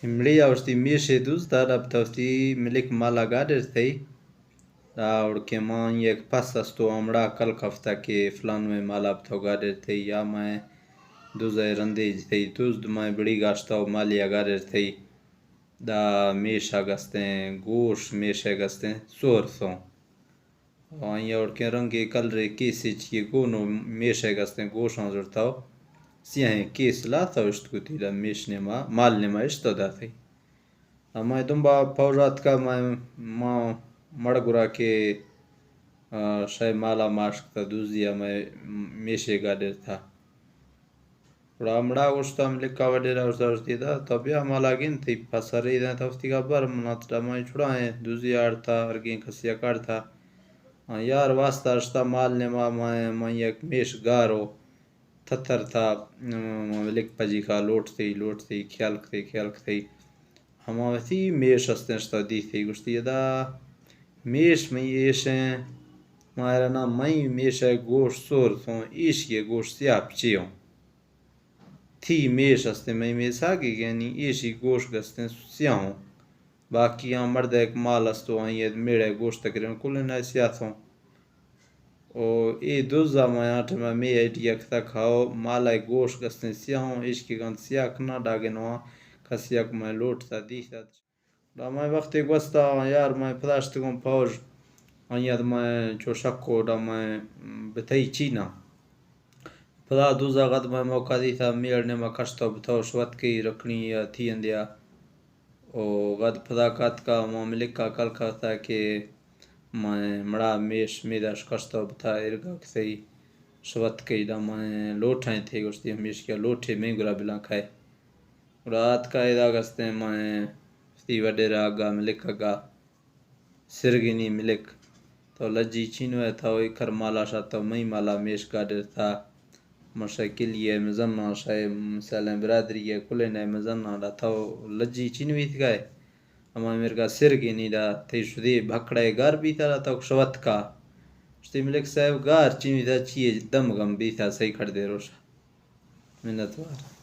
امڑی آ وشتی میشے دوز دادا بتوستی ملک مالا گاڈر تئی۔ دا اوڑکے ما یک پس استو امڑا کل کفتا کہ فلانوے مالا بتو گاڈر تئی یا مئے دوزے رندے تئی دوز دمائے بڑی گاشتا و مالیا گاڈر تئی۔ دا میشا گستیں گوش، میشے گستیں سور سوں۔ آئی اوڑکیں رنگے کلرے کیسے چیے گون و میشے گستیں گوشاں زرتا و سیاہیں کیس لاتا و اشت کتی دا میش نیما، مال نیما اشتا داتی۔ ہمائے دنبا پوج آتکا ما، ما مڑ گرا کہ، آ، شے مالا ماشک تا دوزی ہمائے میشے گاڈر تھا۔ گڑا ہمڑا گوشتا ملکا وڈیرا گوشتا، گوشتی دا تو بیا مالا گن تئی پسرے دا تفتی کا بر منا ترا مائی چھڑائیں دوزی آڑتا ہرگیں کسی کاڑتا۔ آ، یار واسطہ اشتا مال نیما مائی، مائی یک میش گارو تھتر تھا، م-، ملک پجی کا لوٹ تئی، لوٹ تئی، خیال کتئی، خیال کتئی۔ ہما وتی میش استیں اشتا دیتئی، گوشتی ادا میش مئی ایشیں، ماہرا نا مئی میش ء گوش سور تھوں، ایشی ء گوش سیاہ پچی ہوں۔ تھی میش استیں مئی میساگی گینی، ایشی گوش گستیں سیاہ ہوں۔ باقی آں مردے یک مال است و آئی ء میڑے گوش تقریباً کلیں نہ سیاہ تھوں۔ او اے دوزا ما آ ٹائما مے آئیڈیا کتا کھاؤ، مالا گوش گستیں سیاہ ہوں، ایشکی گند سیاہ کنا ڈاگے نواں، کسی یک مئے لوٹ تا دیتا۔ ڈا مئے وختے گوستا، یار مئے پداشتگوں پوج، آئی اد مئے چو شک و ڈا مئے بتئی چینا۔ پدا دوزا غد مئے موقع دیتا، میڑ نیما کشتو بتو شوت کئی رکھنی یا تھی اندیا۔ او غد پدا کاتکا ما ملکا کل کاتا کہ مئے مڑا میش میدا شکشتو بتا ارگا کسئی شوت کئی ڈا مئے لوٹائیں تھے گوشتی ہمیش کیا لوٹے میں گرا بلاں کھائے۔ گڑا آتکا ادا گستیں مئے وتی وڈیرا اگا ملک اگا سرگنی ملک۔ تو لجی چینو ہے تھا وہی کر مالا شا تو مئی مالا میش گاڈر تھا۔ مشا کلی ہے مزنا شاہ مثالیں برادری ہے کلے نئے مزنا ڈا تھا لجی چینوی تھگائے۔ ہما مرگا سرگنی ڈا تئی شدی بھکڑے گار بیتا ڈا تو شوت کا۔ شتی ملک صاحب گار چینوی تھا چیے دم گم بیتا صحیح کھڑ دے روشا۔ منت وار۔